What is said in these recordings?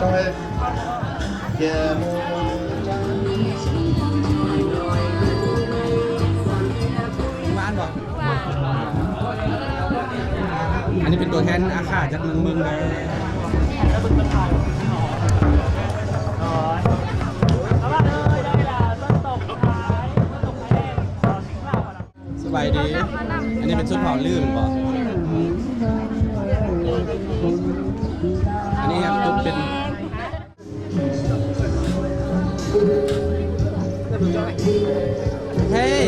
ຈອຍ ແກ່ໝູ່ ຫວານບໍ່? ຫວານ. ອັນນີ້ເປັນຕົວແທນອາຄາຈາກເມືອງເມືອງໃດ? ສະບາຍດີ. ອັນນີ້ເປັນຊົນເຜົ່າລື້ແມ່ນບໍ່? ອັນນີ້ເປັນ ເປັນ ເຮີ້ຍ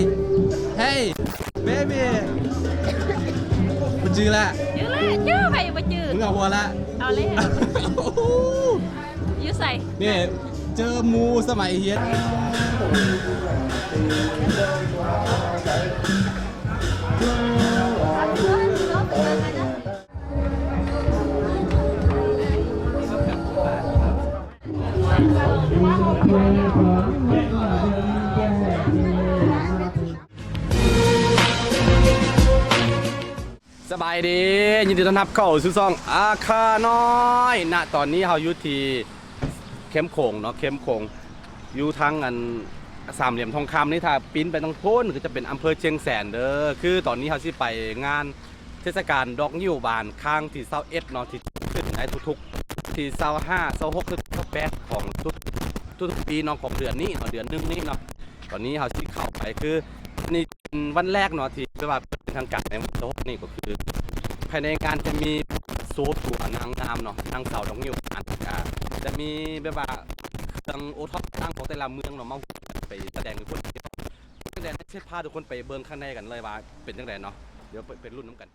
ເຮີ້ຍ ເບບີ ບໍ່ຈື່ລະ ຈື່ລະ ຈື່ ໃຜບໍ່ຈື່ ມຶງເອົາຫົວລະ ເອົາແລ້ວ ຢູ່ໃສ? ນີ້ ເຈີໝູ່ສະໄໝຮຽນ ສະບາຍດີ ຍິນດີຕ້ອນຮັບເຂົ້າສູ່ຊ່ອງອາຄານ້ອຍ. ນະຕອນນີ້ເຮົາຢູ່ທີ່ເຄັມໂຂງເນາະ ເຄັມໂຂງ ຢູ່ທາງອັນສາມຫຼ່ຽມທອງຄຳນີ້ ຖ້າປີນໄປທາງໂນ້ນກໍຈະເປັນອຳເພີຊຽງແສນເດີ. ຄືຕອນນີ້ເຮົາຊິໄປງານເທດສະການດອກງິ້ວບານຄັ້ງທີຊາວເອັດເນາະ ທີ່ຈັດຂຶ້ນໃນທຸກໆ ທີຊາວຫ້າ ຊາວຫົກ ຫຼື ຊາວແປດ ຂອງທຸກ ທຸກໆປີເນາະ ຂອງເດືອນນີ້ເນາະ ເດືອນໜຶ່ງນີ້ເນາະ. ຕອນນີ້ເຮົາຊິເຂົ້າໄປ ຄືນີ້ເປັນວັນແລກເນາະ ທີ່ແບບວ່າເປັນທາງການໃນວັນທີຫົກນີ້ ກໍຄືພາຍໃນງານຈະມີໂຊຕົວນາງງາມເນາະ ນາງສາວດອກງິ້ວ ອາ ຈະມີແບບວ່າເຄື່ອງໂອທັອບຕ່າງໆຂອງແຕ່ລະເມືອງເນາະ ມາຮ່ວມກັນໄປສະແດງໃຫ້ຄົນເຫັນ. ຈັ່ງໃດ ຊິພາທຸກຄົນໄປເບິ່ງຂ້າງໃນກັນເລີຍວ່າເປັນຈັ່ງໃດເນາະ ດຽວໄປ ໄປລຸ້ນນຳກັນ.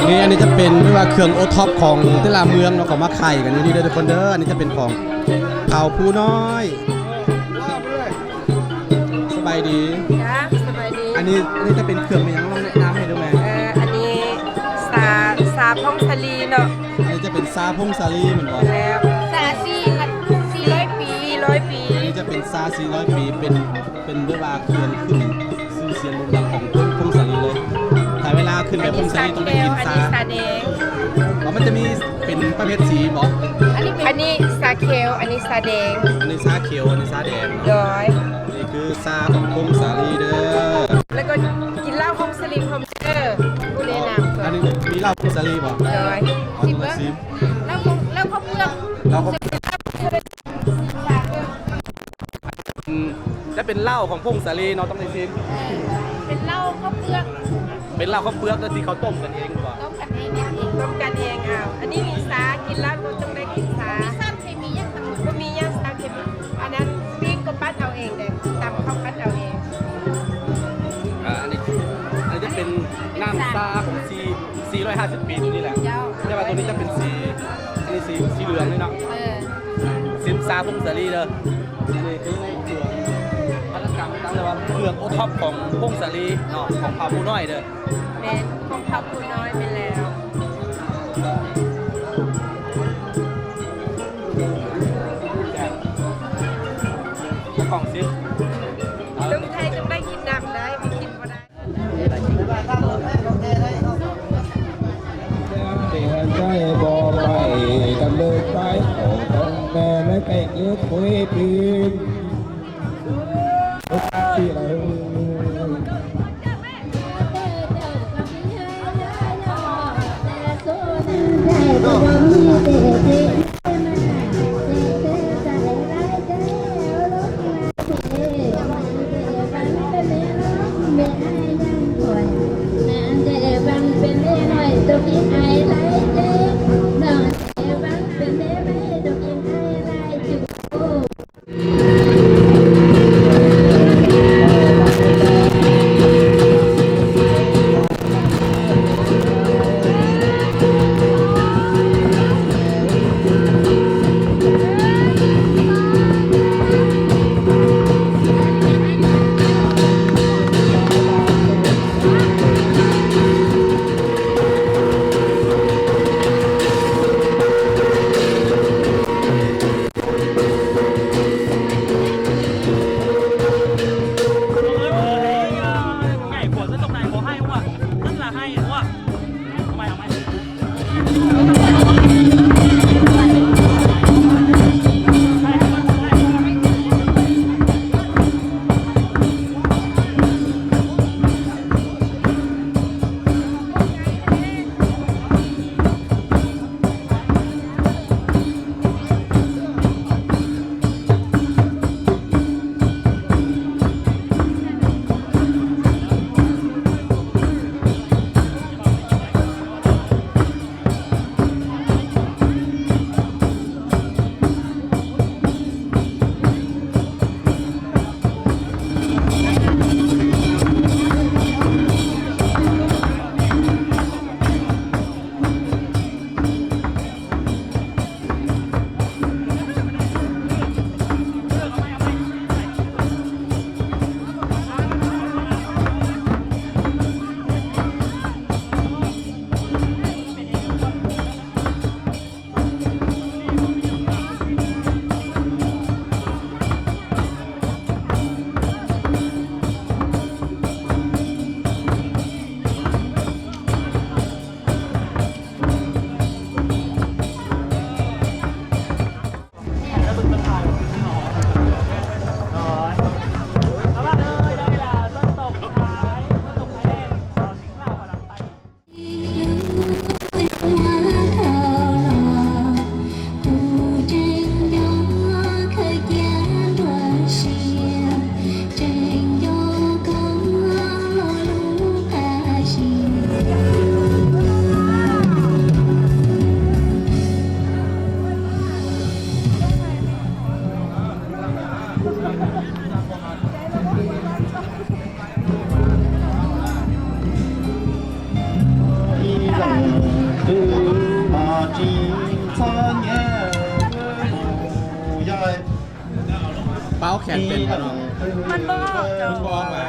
ນີ້ ອັນນີ້ຈະເປັນ ເອີ້ນວ່າເຄື່ອງໂອທັອບຂອງແຕ່ລະເມືອງເນາະ ເຂົາມາຂາຍກັນຢູ່ນີ້ເດີທຸກຄົນເດີ. ອັນນີ້ຈະເປັນຂອງເຜົ່າພູນ້ອຍ. ສະບາຍດີ. ຈ້າ ສະບາຍດີ. ອັນນີ້ ອັນນີ້ຈະເປັນເຄື່ອງອີ່ຫຍັງ ລອງແນະນຳໃຫ້ດູແມ່. ເອີ ອັນນີ້ຊາ ຊາຜົ້ງສາລີເນາະ. ອັນນີ້ຈະເປັນຊາຜົ້ງສາລີແມ່ນບໍ່? ແລ້ວ ຊາສີ່ພັນ ສີ່ຮ້ອຍປີ ສີ່ຮ້ອຍປີ. ອັນນີ້ຈະເປັນຊາສີ່ຮ້ອຍປີ ເປັນ ເປັນແບບວ່າເຄື່ອງຂຶ້ນຊື່ສຽງໂດ່ງດັງຂອງຜົ້ງສາລີເລີຍ. ຖ້າເວລາຂຶ້ນໄປຜົ້ງສາລີຕ້ອງໄດ້ກິນຊາ. ອັນນີ້ຊາຂຽວ ອັນນີ້ຊາແດງ. ອໍ ມັນຈະມີເປັນປະເພດສີບໍ່? ອັນນີ້ ອັນນີ້ຊາຂຽວ ອັນນີ້ຊາແດງ. ອັນນີ້ຊາຂຽວ ອັນນີ້ຊາແດງ. ໂດຍ. ນີ້ຄືຊາຂອງຜົ້ງສາລີເດີ. ແລ້ວກໍກິນເຫຼົ້າຜົ້ງສາລີພ້ອມເດີ. ຜູ້ແນະນຳ. ອໍ ອັນນີ້ມີເຫຼົ້າຜົ້ງສາລີບໍ່? ໂດຍ. ອໍ ຊິມເບິ່ງ. ຊິມ. ເຫຼົ້າ ເຫຼົ້າເຂົ້າເປືອກ. ເຫຼົ້າເຂົ້າເປືອກ. ອືມ ຈະເປັນເຫຼົ້າຂອງຜົ້ງສາລີເນາະ ຕ້ອງໄດ້ຊິມ. ເອີ ເປັນເຫຼົ້າເຂົ້າເປືອກ. ເປັນເຫຼົ້າເຂົ້າເປືອກ ທີ່ເຂົາຕົ້ມກັນເອງບໍ່? ຕົ້ມກັນເອງ ຕົ້ມກັນເອງ. ອ້າວ ອັນນີ້ມີຊາ ກິນແລ້ວຕ້ອງໄດ້ກິນຊາ. ບໍ່ມີສານເຄມີຫຍັງທັງໝົດ. ບໍ່ມີຫຍັງສານເຄມີ. ອັນນັ້ນປີ້ງກໍປັ້ນເອົາເອງເດ້ ຕຳເຂົ້າປັ້ນເອົາເອງ. ອ່າ ອັນນີ້ ອັນນີ້ຈະເປັນນ້ຳຊາຂອງສີ່ ສີ່ຮ້ອຍຫ້າສິບປີໂຕນີ້ແຫຼະ. ເຈົ້າ. ແຕ່ວ່າໂຕນີ້ຈະເປັນສີ ອັນນີ້ສີ ສີເຫຼືອງນີ້ເນາະ. ເອີ. ຊິມຊາຜົ້ງສາລີເດີ. ອັນນີ້ຄືໃນເຄື່ອງ ນວັດຕະກຳ ຕັ້ງເລີຍວ່າເຄື່ອງໂອທັອບຂອງຜົ້ງສາລີເນາະ ຂອງເຜົ່າພູນ້ອຍເດີ. ແມ່ນ ຂອງເຜົ່າພູນ້ອຍ ແມ່ນແລ້ວ. ເຈົ້າຂອງຊິມ. ເອີ ໜຸ່ມໄທຕ້ອງໄດ້ກິນນຳໄດ໋ ບໍ່ກິນບໍ່ໄດ້. ແຕ່ໃຈບໍ່ໄປ ກັນເລີຍໄປ ຂອງແມ່ ແມ່ແປ້ງເອີຍ ໂອ້ຍ ຕື່ມ. ເປົ່າແຂນເປັນບໍ່ນ້ອງ? ມັນບໍ່ອອກເຈົ້າ. ມັນບໍ່ອອກຫວາ?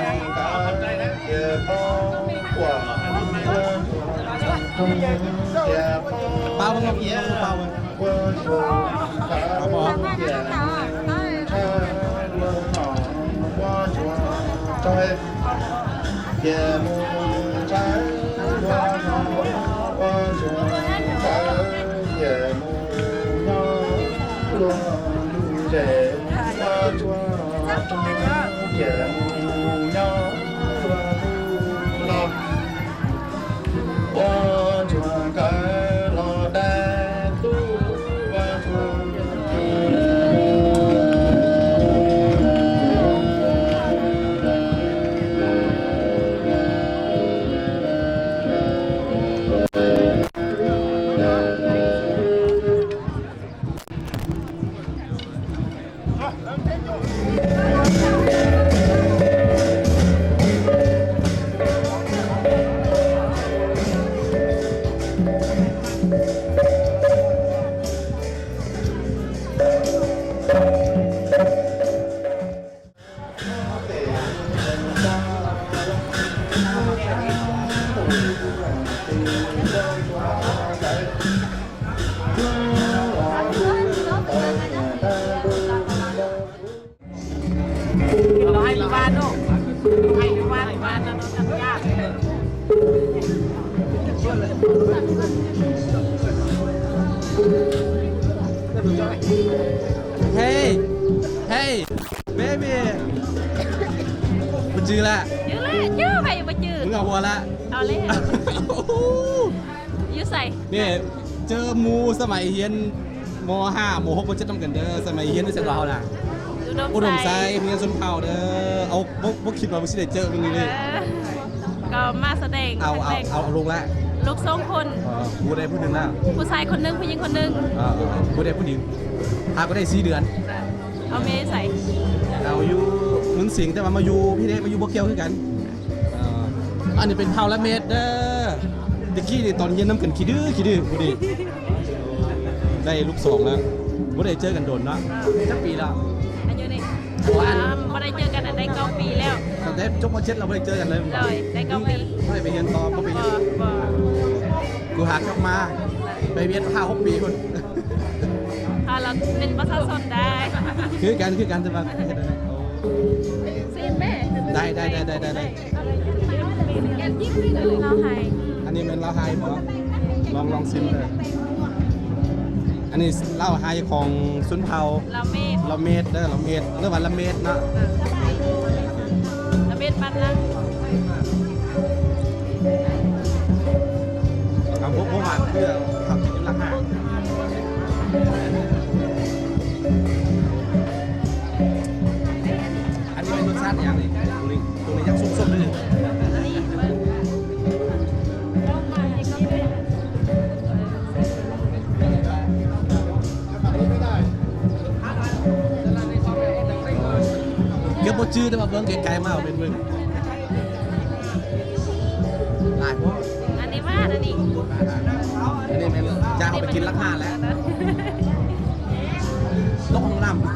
ເປົ່າເບິ່ງ ເປົ່າເບິ່ງ. Hey, hey, baby. ບໍ່ຈື່ລະ. ຈື່ລະ, ຈື່ ໃຜບໍ່ຈື່? ມຶງເອົາຫົວລະ. ເອົາແລ້ວ. ຢູ່ໃສ? ນີ້ ເຈີໝູ່ສະໄໝຮຽນ ມໍຫ້າ ມໍຫົກ ມໍເຈັດນຳກັນເດີ. ສະໄໝຮຽນຢູ່ໃສກໍເຮົານະ? ອຸດົມໄຊ. ອຸດົມໄຊ ໂຮງຮຽນຊົນເຜົ່າເດີ. ເອົາ ບໍ່ ບໍ່ຄິດວ່າຊິໄດ້ເຈີມື້ນີ້ເລີຍ. ເອີ ກໍມາສະແດງ. ເອົາ ເອົາ ເອົາ ເອົາລົງລະ. ລູກສອງຄົນ. ເອີ ຜູ້ໃດຜູ້ໜຶ່ງລະ? ຜູ້ຊາຍຄົນໜຶ່ງ ຜູ້ຍິງຄົນໜຶ່ງ. ເອີ ຜູ້ໃດຜູ້ໜຶ່ງ. ຫາກໍໄດ້ສີ່ເດືອນ. ເອົາແມ່ໃສ? ເອົາຢູ່ເມືອງສິງ ແຕ່ວ່າມາຢູ່ພີ້ເດ້ ມາຢູ່ບໍ່ແກ້ວຄືກັນ. ເອີ ອັນນີ້ເປັນເຜົ່າລະເມັດເດີ. ແຕ່ກີ້ນີ້ຕອນຮຽນນຳກັນຂີ້ດື້ ຂີ້ດື້ຜູ້ນີ້. ໄດ້ລູກສອງແລ້ວ. ບໍ່ໄດ້ເຈີກັນດົນເນາະ. ຈັກປີແລ້ວ? ອາຍຸນີ້ ບໍ່ໄດ້ເຈີກັນໄດ້ເກົ້າປີແລ້ວ. ຕັ້ງແຕ່ຈົບ ມ.ເຈັດ ລາວບໍ່ໄດ້ເຈີກັນເລີຍ. ໂດຍ ໄດ້ເກົ້າປີ. ບໍ່ໄດ້ໄປຮຽນຕໍ່ ບໍ່ໄປຮຽນ. ບໍ່ ບໍ່. ກູຫາກັບມາໄປວຽດຫ້າຫົກປີພຸ້ນ. ເຮົາລະເປັນປະຊາຊົນໄດ້. ຄືກັນ ຄືກັນ ແຕ່ວ່າເຮັດອັນນັ້ນ. ໂອ້ ຊີມແມ່. ໄດ້ ໄດ້ ໄດ້ ໄດ້ ໄດ້. ລາວໄຮ. ອັນນີ້ແມ່ນລາວໄຮບໍ? ລອງ ລອງຊີມເດີ. ອັນນີ້ເຫຼົ້າໄຮ່ຂອງຊົນເຜົ່າລາເມດ ລາເມດເດີ ລາເມດ ຫຼືວ່າລາເມດເນາະ ເອີ ລາເມດບ້ານນາ. ເອົາ ບໍ່ ບໍ່ຫວານ ຄືເຮົາກິນຢູ່ຮ້ານອາຫານ. ອັນນີ້ເປັນລົດຊາດຫຍັງນີ້? ຕົງນີ້ ຕົງນີ້ຍັງສົ້ມໆຢູ່ນີ້. ເກືອບບໍ່ຈື່ ແຕ່ວ່າເບິ່ງໄກໆມາເປັນມຶງ. ຫຼາຍໂພດ. ອັນນີ້ມາ ອັນນີ້ ອັນນີ້ແມ່ນຈະເອົາໄປກິນລັກຫ້າແລ້ວ ຕົກຫ້ອງນ້ຳ. ທຸກ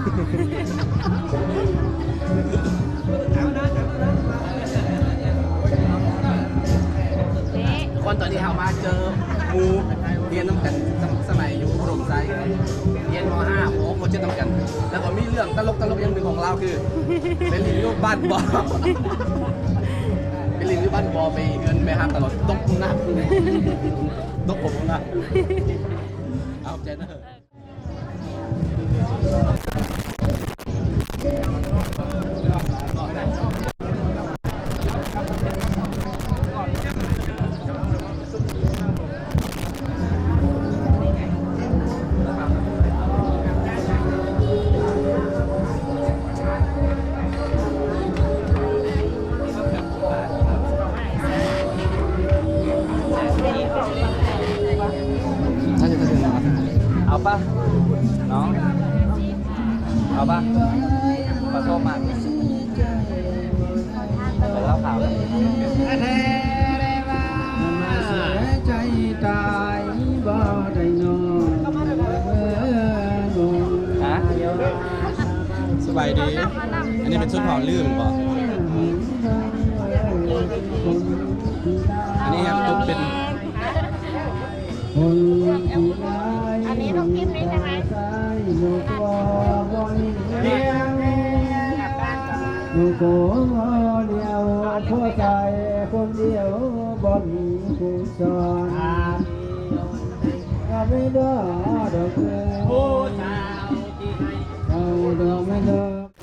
ຄົນ ຕອນນີ້ເຮົາມາເຈີໝູ່ຮຽນນຳກັນ ສະໄໝຢູ່ອຸດົມໄຊ ຮຽນ ມໍຫ້າ ມໍຫົກ ມໍເຈັດ ນຳກັນ ແລ້ວກໍມີເລື່ອງຕະຫຼົກໆຢ່າງໜຶ່ງຂອງລາວ ຄືໄປຫຼິ້ນຢູ່ບ້ານບໍ່ ໄປຫຼິ້ນຢູ່ບ້ານບໍ່ ໄປເຮືອນແມ່ຮັກຕະຫຼອດ ຕົກນ້ຳ ຕົກຫົວນ້ຳ. ເອົາໃຈເດີ. ເອົາປະນ້ອງ ເອົາປະ ປາໂຊມາ ເອົາເຫຼົ້າຂາວ. ຮະ? ສະບາຍດີ. ອັນນີ້ເປັນຊົນເຜົ່າລືແມ່ນບໍ່? ອັນນີ້ເປັນ ອັນນີ້ລູກທີມນີ້ໃຊ່ໄໝ?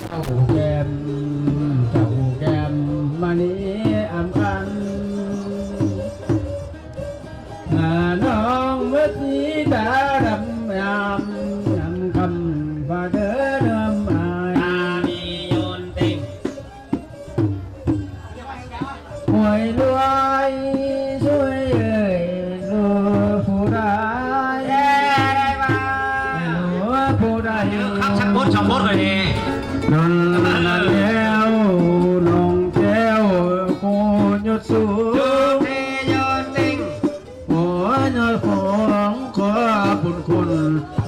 ເຈົ້າແກ້ມ ເຈົ້າແກ້ມມະນີອຳພັນ ນານ້ອງເມີດສີຕາດຳງາມ ຍາມຄ່ຳຟ້າເດີເລີ່ມອາຍ ໂອຍລວຍຊ່ວຍເອີຍ ໂລຜູ້ໃດ ໂລຜູ້ໃດ ຄັກສັກບົດສອງບົດກໍດີ. ນັ້ນແລ້ວນ້ອງແກ້ວໂຄຍົດສູງ ໂອ້ຍ ຍອດຂອງຂອບບຸນຄຸນ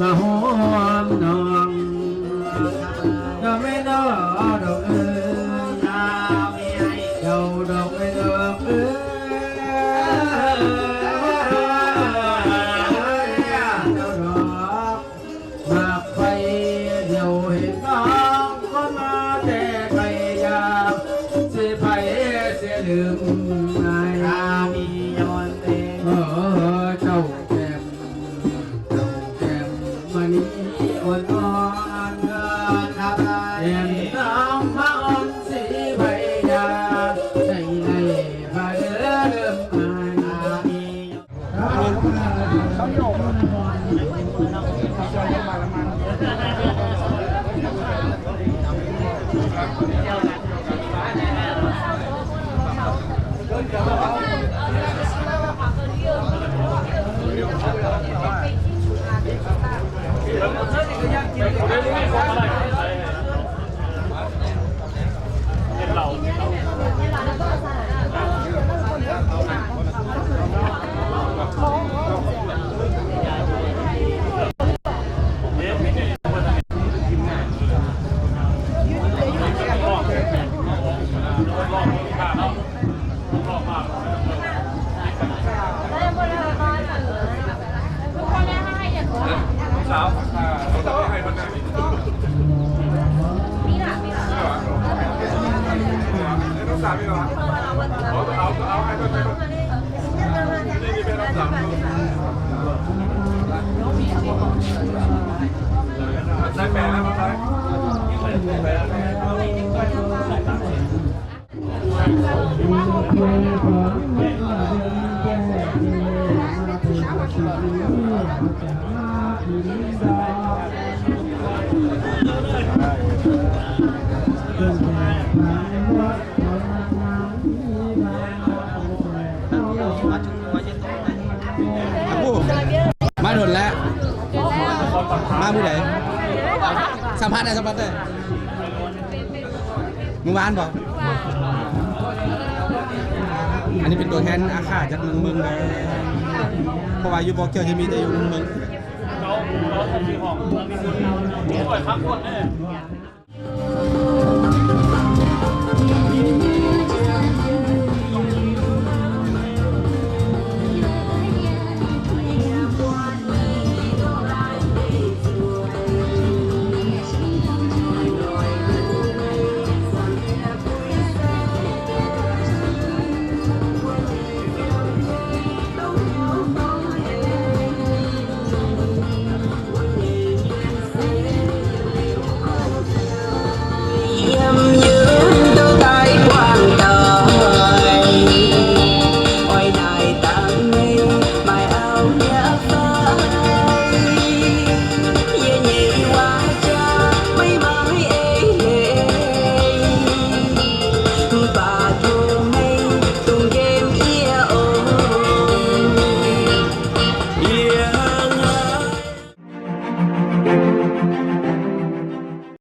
ມາຮ່ວມນ້ອງ ດອກໄມ້ດອກ ດອກເອີຍ ເຈົ້າດອກໄມ້ດອກເອີຍ ເຈົ້າດອກ ໝາກໄຟດຽວເຫັນນ້ອງ ຄົນມາແຕ່ໄກຢາກ ຊິໃຜຊິລືມອາຍ ເອີ ເຈົ້າແກ້ມ ເຈົ້າແກ້ມມະນີອ່ອນໆ ແກ້ມນ້ອງມາອ່ອນສີໃບຢາ ໃຈໃນພະເດີເລີ່ມອາຍ. ເ ມາດົນແລ້ວ ມາມື້ໃດ? ສຳພາດໄດ້ ສຳພາດໄດ້. ມື້ວານບໍ່? ອັນນີ້ເປັນຕົວແທນອາຂ້າຈາກໜຶ່ງເມືອງເດີ ເພາະວ່າຢູ່ບໍ່ກ່ຽວຈະມີແຕ່ຢູ່ໜຶ່ງເມືອງ.